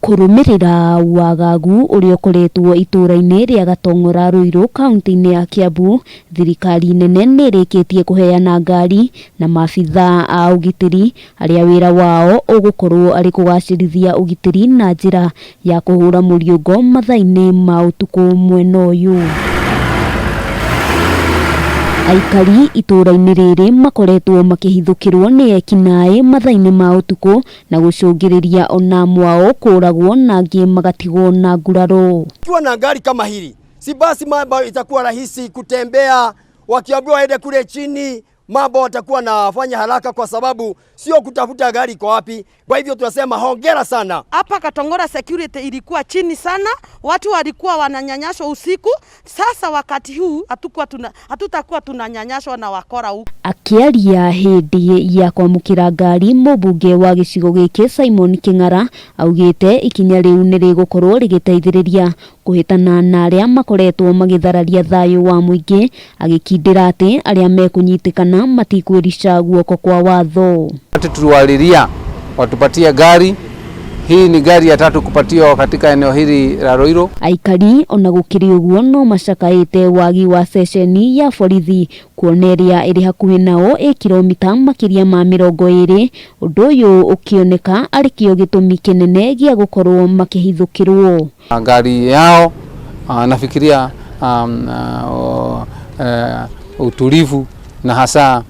Kũrũmĩrĩra wagagu ũrĩa ũkoretwo itũũra-inĩ rĩa Gatong'ora Ruiru kaunti-inĩ ya Kiambu, thirikari nene nĩ ĩrĩkĩtie kũheana ngari na maabitha a ũgitĩri arĩa wĩra wao ũgũkorwo arĩ kũgacĩrithia ũgitĩri na njĩra ya kũhũra mũriũngo mathaa-inĩ ma ũtukũ mwena ũyũ. Aikari itũũra-inĩ rĩrĩ makoretwo makĩhithũkĩrwo nĩ ekinaĩ mathaa-inĩ ma ũtukũ na gũcũngĩrĩria ona amwe ao kũragwo na angĩ magatigwo na nguraro. Ukiwa na gari kama hili, si basi mambo itakuwa rahisi kutembea, wakiambiwa waende kule chini mambo watakuwa nafanya haraka, kwa sababu sio kutafuta gari iko wapi. Kwa hivyo tunasema hongera sana. Hapa Katongora security ilikuwa chini sana, watu walikuwa wananyanyaswa usiku. Sasa wakati huu hatukuwa tuna, hatutakuwa tunanyanyaswa na wakora huku. Akĩaria hĩndĩ ya kwamũkĩra ngari mũmbunge wa gĩcigo gĩkĩ Simon Kĩng'ara augĩte ikinya rĩu nĩ rĩgũkorwo rĩgĩteithĩrĩria kũhĩtana na arĩa makoretwo magĩthararia thayũ wa mũingĩ, agĩkindĩra atĩ arĩa mekũnyitĩkana matikwĩrica guoko kwa watho. Watu tuliwalilia watupatie gari. Hii ni gari ya tatu kupatiwa katika eneo hili la Ruiru. Aikari ona gũkĩrĩ ũguo no macakaĩte wagi wa ceceni ya borithi kuona ĩrĩa ĩrĩ hakuhĩ nao ĩ kilomita makĩria ma 20, ũndũ ũyũ ũkĩoneka arĩ kĩo gĩtũmi kĩnene gĩa gũkorwo makĩhithũkĩrwo. Gari yao nafikiria utulivu na hasa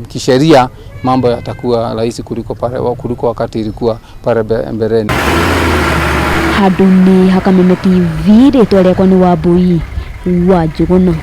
kisheria mambo yatakuwa rahisi kuliko pale, kuliko wakati ilikuwa pale mbeleni. Handũ-inĩ ha Kameme TV, rĩtwa rĩakwa nĩ Wambui wa Njũgũna.